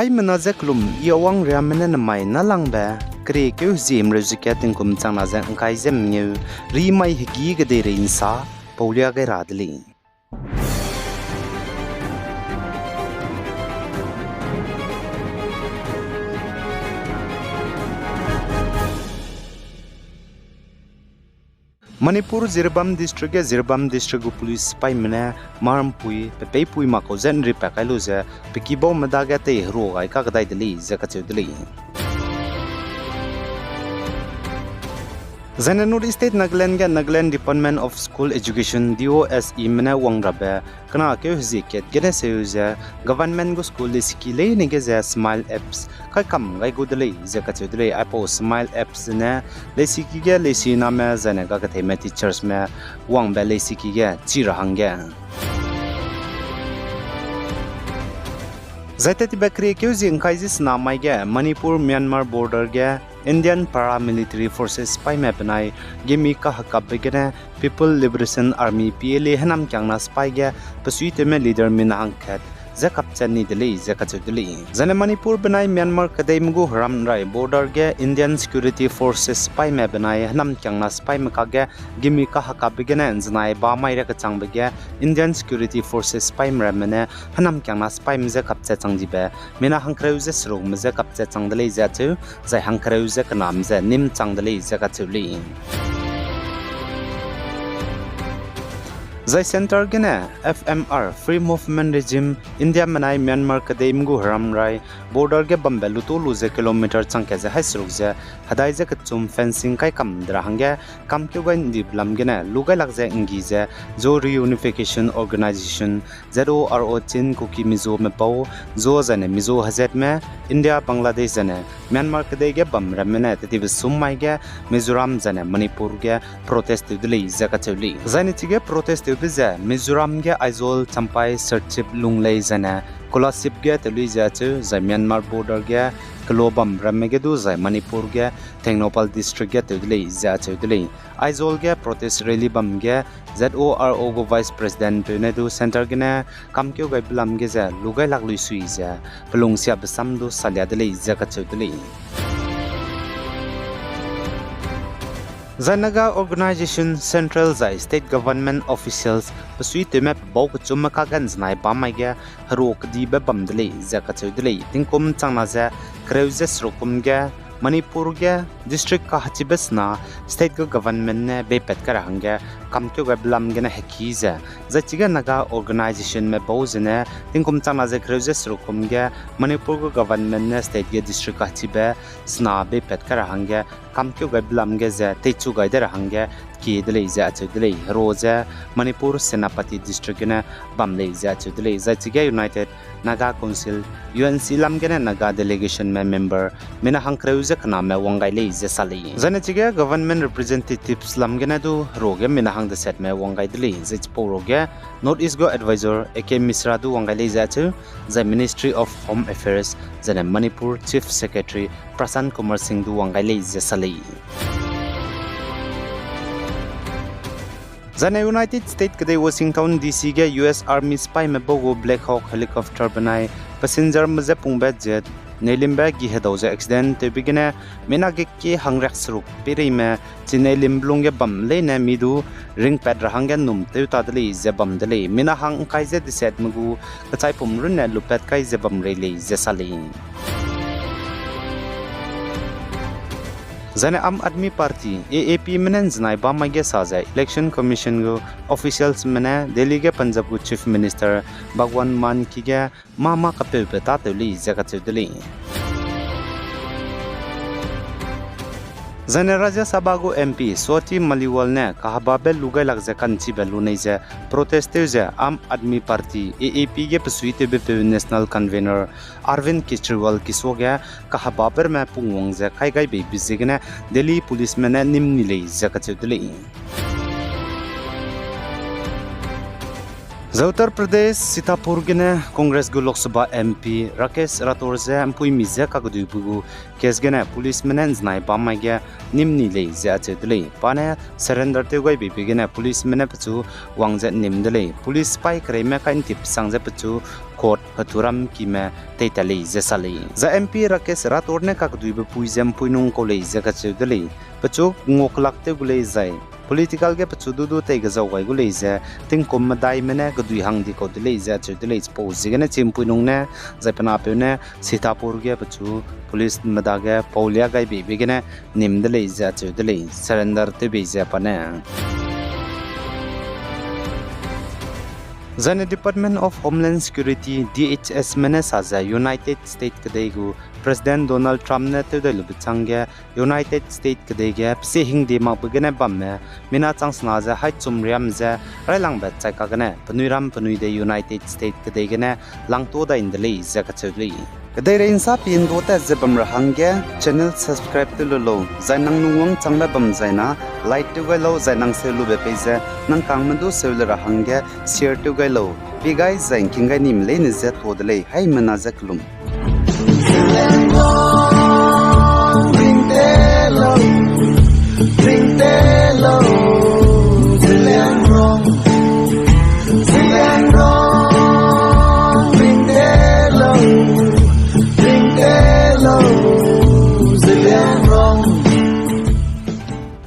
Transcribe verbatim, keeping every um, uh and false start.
Aimena ze kelum I Awang Riame ne nemai nâlangbe, keriekeu hezie himreu ze kat tingkum changna ze ngkai ze mengeu, rimai hegî kedeirei nsa paulia gai ra de lei. Manipur Jiribam District ge Jiribam District gu police sipaime ne mârampui, pepeipui mak kau ze nripat kai lu ze, pe kibaume dage teiherua gai kakdai de lei ze kacheu de lei. Zaine North East State Nagaland ge Nagaland Department of School Education, D O S E me ne wang rabe, kena keu hezie kat gene seu ze, government gu school leisiki leine ge ze Smile Apps kaikam gai gu de lei ze kacheu de lei. Aipau Smile Apps zene leisiki ge leisiname zaine gaketheime teachersme wangbe leisiki ge chi ra hangge. Zai tettibe keriekeu zie ngkai ze sena mai ge Manipur Myanmar border ge Indian Paramilitary Forces sipaime benai gimi kahekapbe gene People Liberation Army, P L A, hênamkiangna sipai ge pesuitewme leader mina hangkat ze kapchat ni de lei ze kacheu de lei. Zaine Manipur benai Myanmar kedeime gu heram rai border ge Indian Security Forces sipaime benai hênamkiangna sipaime kakge gimi kahekapbe gene nzenai ba mai ra kechangbe ge Indian Security Forces sipaime ramme ne hênamkiangna sipaime je kapchat chang dibe, mina hangkereu ze serukme je kapchat chang de lei ze acheu, zai hangkereu ze kename ze nîm chang de lei ze kacheu lei. Zai centre gene F M R, Free Movement Regime, India menai Myanmar kedeime gu heram rai border ge bambe luto lu ze kilometer changkat ze hai seruk ze hedai ze kechum fencing kai kam de ra hangge kamkeu gai ndibe lam gene lu gailak ze nggi ze Zo Reunification Organization, Z O R O Chin Kuki Mizo mepau, Zo zaine Mizo hezatme, India, Bangladesh zaine Myanmar kedei ge bam ramme ne tetibe sum mai ge Mizoram zaine Manipur ge protest tew de lei ze kacheu lei. Zaine chige protest tewbe ze Mizoram ge Aizawl, Champhai, Serchhip, Lunglei zaine Kolasib ge tew lei ze acheu, zai Myanmar border ge kelo bam ramme ge du zai Manipur ge Tengnoupal district ge tew de lei ze acheu de lei. Aizawl ge protest rally bam ge Z O R O gu vice president peu ne du centre gene kamkeu gaibe lam ge ze lu gailak lui sui ze pelungsiabe sam du salia de lei ze kacheu de lei. Zai Naga organization, central zai state government officials pesuitewme pebau kechumme kakge nzenai ba mai ge herua kedibe bam de lei ze kacheu de lei. Tingkum changna ze kereu ze seruk kum ge Manipur ge district kahechibe sena state gu government ne beipat kai ra hangge kamkeu gaibe lam gene heki ze, zai chige Naga organizationme bau zene tingkum changna ze kereu ze seruk kum ge Manipur gu government ne state ge district kahechibe sena beipat kai ra hangge kamkeu gaibe lam ge ze teichu gai de ra hangge kie de lei ze acheu de lei. Herua ze Manipur Senapati district gene bam lei ze acheu de lei. Zai chige United Naga Council, U N C lam gene Naga delegationme member mina hangkereu ze kename wang gai lei ze sa lei. Zaine chige government representatives lam gene du herua ge mina hangdesatme wang gai de lei. Zai chipau ruage North East gu advisor A K Mishra du wang gai lei ze acheu, zai Ministry of Home Affairs zaine Manipur Chief Secretary Prashant Kumar Singh du wang gai lei ze sa lei. Zaine United States kedei Washington D C ge U S Army sipaime bau gu Black Hawk helicopter benai passengerme je pungbe jet neilimbe gi hedau ze accident tewbe gene mina ge ki hangriak seruk peireime chi neilimbe lung ge bam leine mi du ringpat ra hangge num tew ta de lei ze bam de lei. Mina hang ngkai ze desetme gu kechaipum runne lupat kai ze bam rei lei ze sa lei. Zaine Aam Aadmi Party, A A P me ne nzenai ba mai ge sa ze Election Commission gu officialsme ne Delhi ge Punjab gu Chief Minister Bhagwant Mann ki ge mâ mâ kapeube tâtew lei ze kacheu de lei. Zaine Rajya Sabha gu M P Swati Maliwal ne kahebabe lu gailak ze ka'nchibe lunei ze protest tew ze Aam Aadmi Party, A A P ge pesuitewbepeu national convener Arvind Kejriwal ki suage kahebabe ramme pungwang ze kai gai beibe ziegene Delhi policeme ne nîm ni lei ze kacheu de lei. Zai Uttar Pradesh, Sitapur gene Congress gu Lok Sabha M P Rakesh Rathore je mpuimi je kakeduibe gu case gene policeme ne nzenai bam mai ge nîm ni lei ze acheu de lei. Pa ne surrender tew gai beibe gene policeme ne pechu wang ze nîm de lei. Police sipai kereime kai ntip sang ze pechu court heturam kime teitat lei ze sa lei. Zai M P Rakesh Rathore ne kakeduibe pui ze mpuinung kau lei ze kacheu de lei. Pechu nguakelak tew gu lei zai political ge pechu du du tei kezau gai gu lei ze tingkum medaime ne kedui hang di kau de lei ze acheu de lei. Chipau ziegene chi mpuinung ne zai pe napeu ne Sitapur ge pechu policeme dage paulia gai beibe gene nîm de lei ze acheu de lei, surrender tew bei ze pa ne. Zaine Department of Homeland Security, D H Sme ne sa ze United States kedei gu President Donald Trump ne tewdai lube chângge United States kedei ge pesie hingde makbe gene bamme mina chang sena ze haî chum riam ze railangbe chai kagene penui ram penui de United States kedei gene langtua dai nde lei ze kacheu lei. Kedeirei nsa pi ndu tat ze bam ra hangge channel subscribe tew lu lau, zai nang nungwang changbe bam zaina like tew gai lau, zai nang seu lube pei ze nang kangme du seu le ra hangge share tew gai lau. Pi gai zai ngking gai nime leine je tuâ de lei, haimena je kelum.